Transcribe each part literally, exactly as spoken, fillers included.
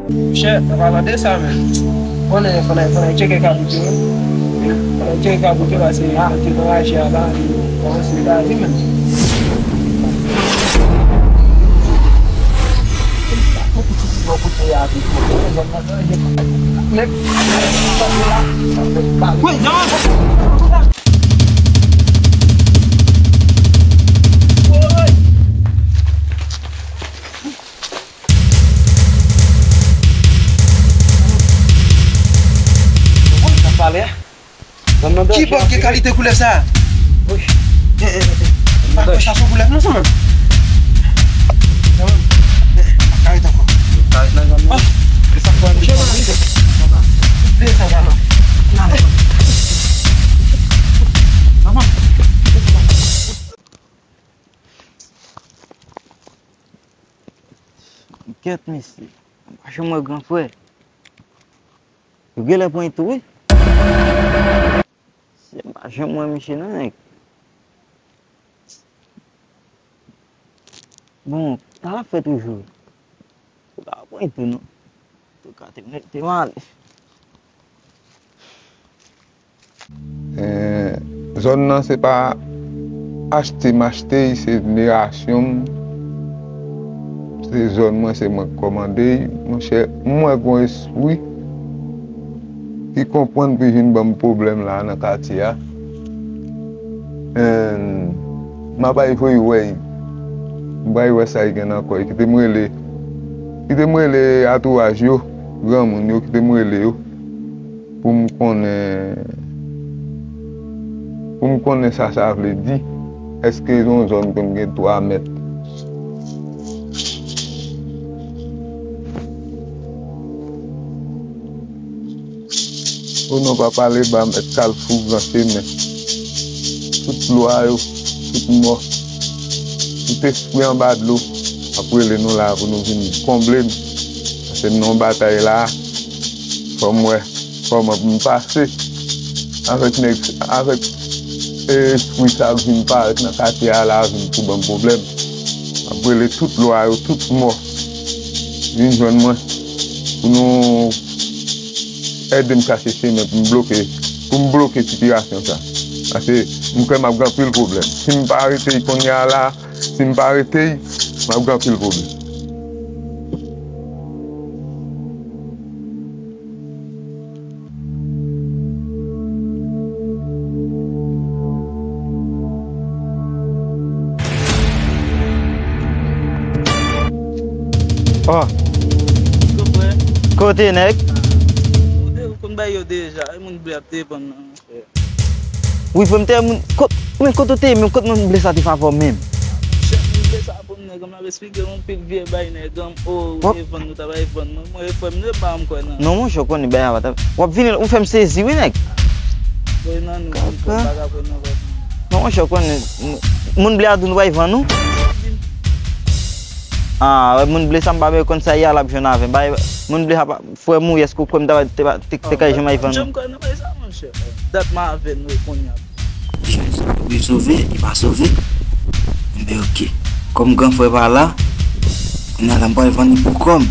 Monchè, an palan de sa menm, konnen fò n al, fò n al tcheke kabrit yo. Fò n al tcheke kabrit yo, paske nèg yo nan raje a la, yo kòmanse gazi menm. Ki bòt ki kalite koulè sa? Pa kwè sa se koulè non, sa menm. Sa menm. Pa ka ret ankò. Kèt mesye, m pa janm wè gran frè. Yo genlè pran tou wi. Se m pa janm wè misye non nèg. Bon, sa l ap fè toujou? Ou ka pran tou non. Antouka, te mèt te m ale. Eh, zòn nan se pa achte m achte l, se nerasyon m. Se zòn mwen, se mwen k kòmande l. Monchè, m wè gon espri ki konprann pou l vin ban m pwoblèm la nan katye a. And m ap al voye wè l. M pral wè sa l gen nan kò l. Kite m rele, kite m rele antouraj yo, granmoun yo, kite m rele yo pou m konnen, pou m konnen sa sa vle di. Èske yon zòn ke m gen twa mèt? O non, papa, leba mèt kalfou gran chemen. Tout lwa yo, tout mò, tout espri anba dlo ap rele nou la pou nou vin konble n. Paske n nan yon batay la, fò m wè kòman pou m pase avèk nèg, avèk, e, espri sa k vin parèt nan katye a la, vin pou ban m pwoblèm. M ap rele tout lwa yo, tout mò vin jwenn mwen pou nou ede m chache chemen pou m bloke, pou m bloke sitiyasyon sa. Paske m kwè m ap gen anpil pwoblèm. Si m pa arete l kounye a la, si m pa arete l, m ap gen anpil pwoblèm. Oh. Kote nèg? Ou te, ou konn bay yo deja, e moun ble ap te vann nan. Wi, frè m, te moun, kot, men kot ou te ye menm, kot moun ble sa te favè w menm? Monchè, moun ble sa pou m nèg, m ap esplike w anpil vye bay nèg, o, te vann nou, ta bay vann nou. Mwen, e frè m, nou pa m kwè nan. Non, monchè, w konnen bagay la pa ta, w ap vini, ou fè m sezi, wi, nèg. Voye nan nou, m pa ka kwè nan. Non, monchè, w konnen, moun ble a di w nou bay vann nou? Ah, moun ble sa m pa bezwen konn sa y a, l ap jwenn avè m. Bay, moun ble sa pa, frè m ou, èske w kwè m ta, te, te, te ka janm ay vann ou? Janm kwè nan bagay sa, monchè. Dat m avè nou kounye a. Li sove, li pa sove. Enben, oke. Kòm gran frè pa la, kounye a la, m pral vann li pou kò m.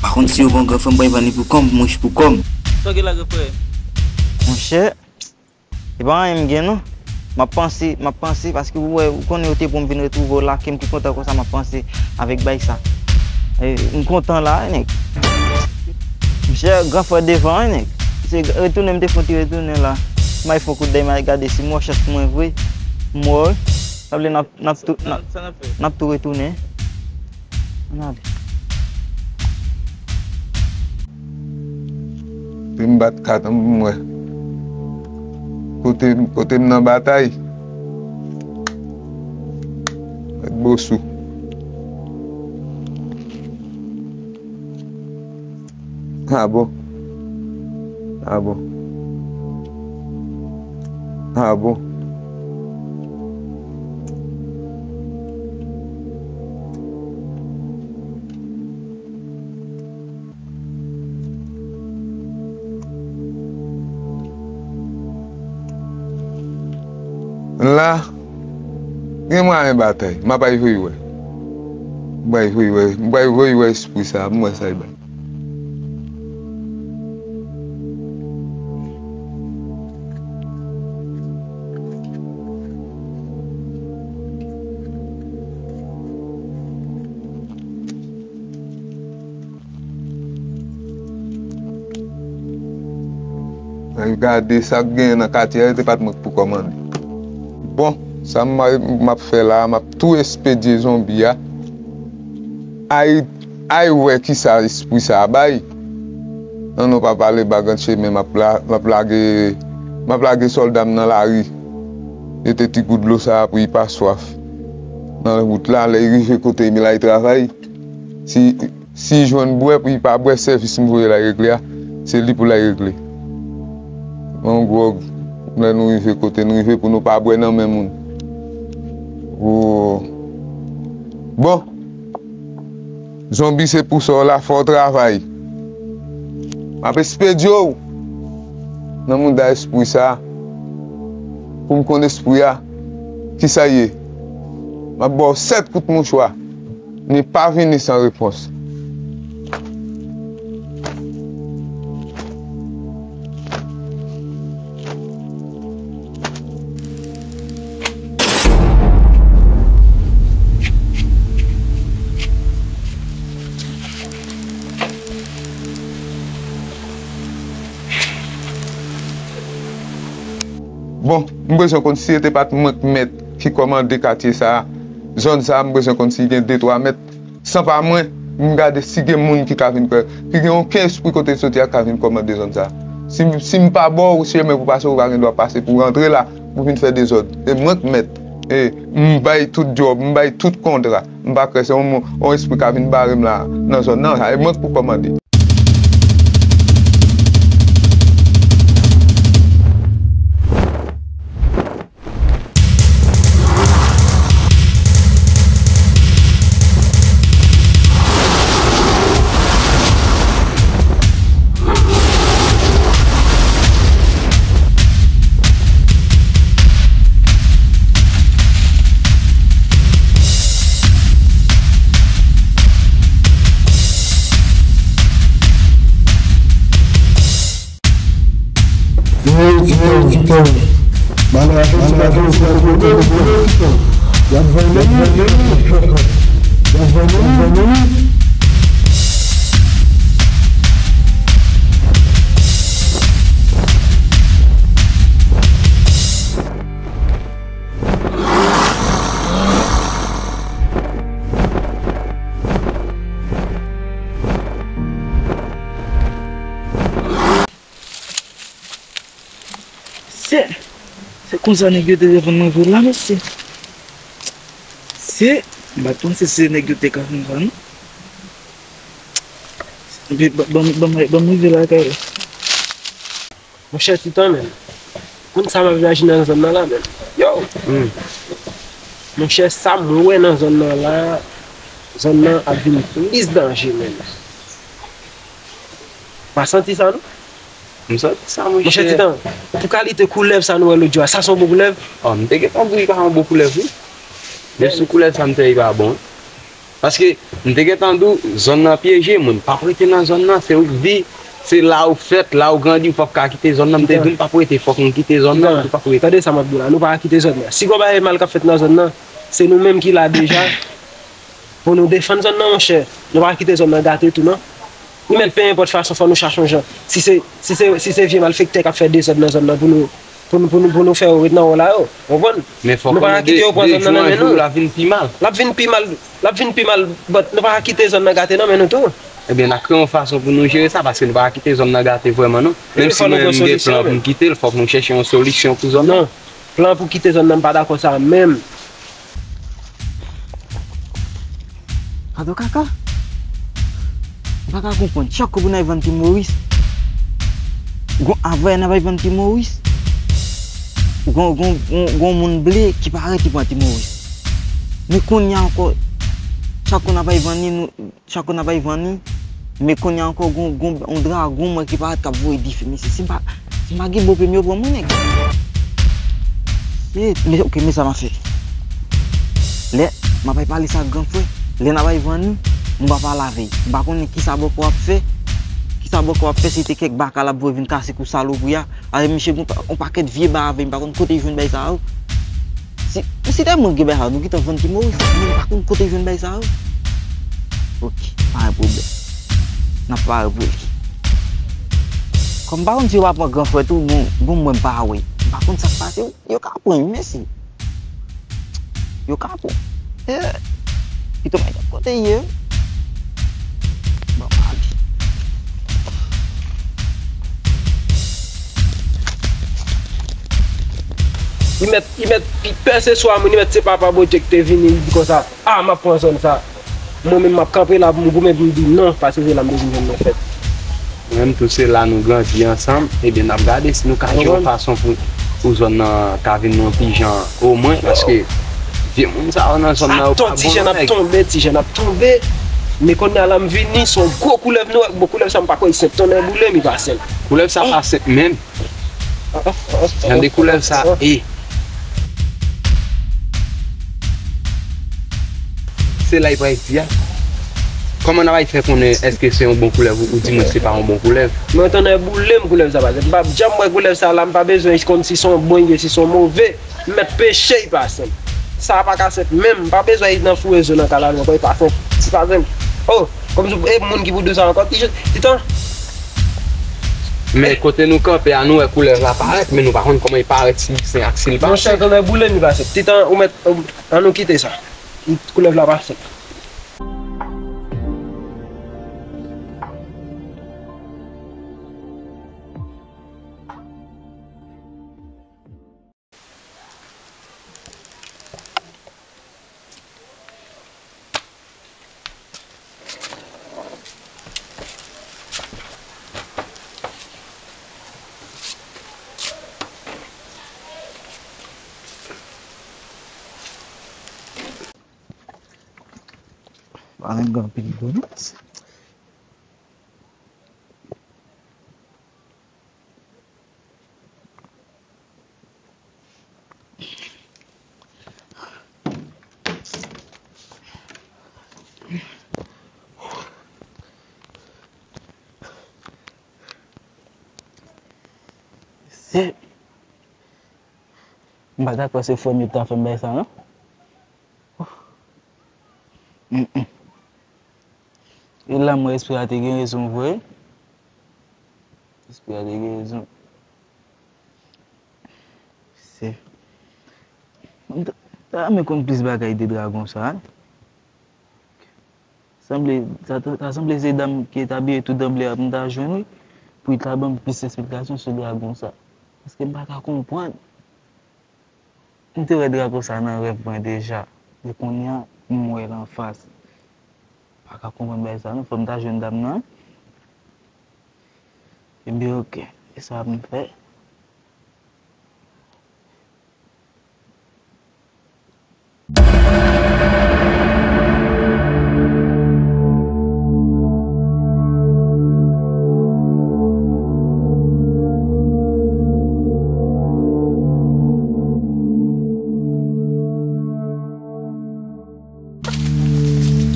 Pa konn si yo pran gran frè, m pral vann li pou kò m, mwen pou kò m. Sa w gen la, gran frè? Monchè, e pa anyen m gen non. M ap panse, m ap panse, paske ou wè, ou konnen yo te pou m vin retwouve w la, ke m pi kontan konsa, m ap panse avèk bay sa. E, m kontan la, nèg. Monchè, gran frè devan, nèg. Se retounen m te fè yon ti retounen la. M al fè yon kout dèy, m al gade si m wè chans mwen vre. M wè, sa vle n ap, n ap tou, n ap, n ap tou retounen. Ann ale. Te m bat kat an pou m wè. Kote, kote m nan batay. Ak Bosou. Ah bon. Ah bon. Ah bon. La, gen mwayen batay. M ap al voye wè. M pral voye wè. M pral voye wè espri sa. M wè sa y bay. Gade sa k genyen nan katye a, yo te pa t mwen k pou kòmande. Bon, sa m, m ap fè la a, m ap tou espedye zonbi a. Ay, ay wè kisa espri sa a bay. Non, non, pa pale ba Grand Chemen, m ap la, m ap lage, m ap lage sòlda m nan lari. Jete ti gout dlo sa a pou li pa swaf. Nan wout la, lè li rive kote li, la li travay. Si, si li jwenn bwè, pou li pa bwè, sèvis m voye l al regle a, se li pou l al regle. Yon gwòg, lè nou rive kote nou rive, pou nou pa bwè nan men moun. Wo. Bon. Zonbi, se pou sa w la, fò w travay. M ap espedye w nan mouda espri sa a. Pou m konn espri a, kisa l ye. M ap ba w sèt kout mouchwa. Ni pa vini san repons. Bon, m bezwen konn si se te pa t mwen k mèt, ki kòmande katye sa a, zòn sa a, m bezwen konn si gen de twa mèt. San pa mwen, m gade si gen moun ki ka vin kè, ki gen okenn espri kote l soti a ka vin kòmande zòn sa a. Si, si m pa ba w chemen pou pase, ou pa gen dwa pase pou rantre la, pou vin fè dezòd. E mwen k mèt. E m bay tout djòb, m bay tout kontra. M pa kwè se yon mo-, yon espri ka vin bare m la, nan zòn nan. E mwen k pou kòmande. Yo, yo, yo, yo. Malè a fè ti bagay, ti bagay, ti bagay, ti bagay. Y ap vann li. Y ap vann li, y ap vann li. Se, se konsa nèg yo te vann nan vil la, mesye. Se, m pa t panse se nèg yo te ka vin vann. Epi, ban, ban, ban, ban m rive lakay la. Monchè, Titan, menm. Konn sa m ap imajine nan zòn nan la, menm. Yo! Hmm. Monchè, sa m wè nan zòn nan la, zòn nan ap vin plis danje, menm. Pa santi sa, non? M santi sa, monchè. Monchè Titan, pou kalite koulèv sa nou wè lòt jou a, sa se yon bon koulèv? Ò, m te gentan di w li pa yon bon koulèv, wi. Men sou koulèv sa m te wè li pa bon, wi. Paske m te gentan di w, zòn nan pyeje, moun p ap rete nan zòn nan. Se ou k di, se la ou fèt, la ou grandi, ou p ap ka kite zòn nan. M te di w m p ap rete, fòk m kite zòn nan, m p ap rete. Tande sa m ap di w la, nou pa ka kite zòn nan. Si gon bagay mal k ap fèt nan zòn nan, se nou menm ki la deja. Pou nou defann zòn nan, monchè, nou pa ka kite zòn nan gate tou, non. Ni menm, pe enpòt fason, fò nou chache yon jan. Si se, si se, si se vye malfektè k ap fè dezòd nan zòn nan pou nou, pou nou, pou nou, pou nou fè yo ret nan wòl la yo, w konprann? Men fòk nou pa ka kite yo pran zòn nan nan men nou. L ap vin pi mal. L ap vin pi mal, l ap vin pi mal, but nou pa ka kite zòn nan gate nan men nou tou. Ebyen, n a kreye yon fason pou nou jere sa, paske nou pa ka kite zòn nan gate vrèman, non. Menm si mwen menm m gen plan pou m kite l, fòk nou chèche yon solisyon pou zòn nan. Non, plan pou kite zòn nan, m pa dakò sa menm. Gade kaka. M pa ka konprann. Chak kou pou n al vann Ti Moris, gon avè n ap al vann Ti Moris, gon, gon, gon, gon moun ble ki parèt ki pran Ti Moris. Men kounye a ankò, chak kou n ap al vann li, nou, chak kou n ap al vann li, men kounye a ankò, gon, gon, yon dragon mwen ki parèt k ap voye dife. Mesye, si m pa, si m pa gen bon pye m, yo pran mwen, nèg. Shit, men, ok, men sa m ap fè. Lè m ap al pale sa ak gran frè, lè n ap al vann li, m pa pale avè l. M pa konnen kisa bòkò ap fè. Kisa bòkò ap fè, si te kèk baka l ap voye vin kase kou salopri a. Avè misye gon pa-, yon pakèt vye ba avè l, m pa konn kote l jwenn bay sa yo. Si, si tèlman gen bay sa yo, nou gentan vann Ti Moris, men m pa konn kote l jwenn bay sa yo. Ok, pa gen pwoblèm. N ap pare pou li. M pa konn si yo pa pran gran frè tou, bon, bon, mwen m pa wè. M pa konn sa k pase, wi. Yo ka pran, wi, mesye. Yo ka pran. Eh, pito mwen, kote ye? Bon, m ale. Li mèt, li mèt, pèse swa moun, li mèt se papa Bondye ki te vini, li di konsa. Ah, m ap pran zòn sa. Mwen menm, m ap kanpe la pou m goumen, pou m di non, paske se la m te vin jwenn mwen fèt. Mwen menm tou, se la nou grandi ansanm. Ebyen, n ap gade si nou ka jwe yon fason pou, pou zòn nan ka vin yon ti jan omwen, paske vye moun sa yo nan zòn nan yo pa bon nan nèg. Ti jèn ap tonbe, ti jèn ap tonbe. Men kounye a la, m vini, se yon gwo koulèv nou wè, bon, koulèv sa, m pa kwè li senp, tonnè boule m, li pa senp. Koulèv sa pa senp menm. Jan de koulèv sa ye. Se la y pral di a. Kòman n a pral fè konnen èske se yon bon koulèv ou, ou di mwen se pa yon bon koulèv? Mwen tonnè boule m koulèv sa pase. M p ap janm wè koulèv sa la, m pa bezwen konn si se yon bon oubyen si se yon move. M mèt peche, li pa senp. Sa pa ka senp menm. M pa bezwen al nan foure zo nan kalalou ankò, li pa senp. Li pa senp. Oh, kòmsi e moun ki pou di w sa ankò. Ti, ti tan. Men kote nou kanpe a, nou wè koulèv la parèt, men nou pa konn kòman li parèt, si li sen ak si li pa sen. Monchè, tonnè boule m, li pa senp. Ti tan, ou mèt, ann nou kite sa. Koulèv la pa senp. Pa gen anpil donis. Se, m pa ta kwè se frè m yo t ap fè m bay sa, non. Mm, mm. E la m wè espri a te gen rezon vre. Espri a te gen rezon. Se, m ta, ta renmen konn plis bagay de dragon sa a. Sanble, sa ta, ta sanble se dam ki te abiye tou danble a pou m ta jwenn, wi, pou li ta ban m plis esplikasyon sou dragon sa. Paske m pa ka konprann. M te wè dragon sa nan rèv mwen deja. Men kounye a, m wè l anfas. Pa ka konprann bagay sa non, fò m ta jwenn dam nan. Ebyen, oke. E sa pou m fè?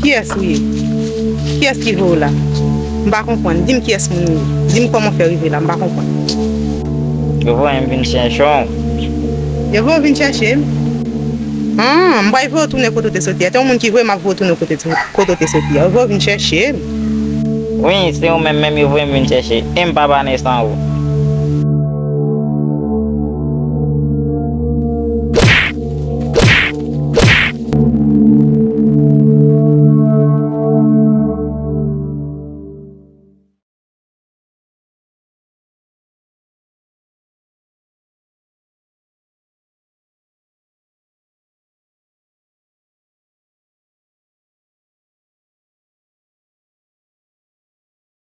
Kiyès ou ye? Kiyès ki voye w la? M pa konprann. Di m kiyès moun ou ye. Di m kòman w fè rive la. M pa konprann. Yo voye m vin chèche w. Yo voye w vin chèche m? An, m pral voye w tounen kote w te soti a. Te yon moun ki voye m ap voye w tounen kote, kote w te soti a. Yo voye w vin chèche m? Wi, se ou menm, menm yo voye m vin chèche. E m pa pa ne san ou.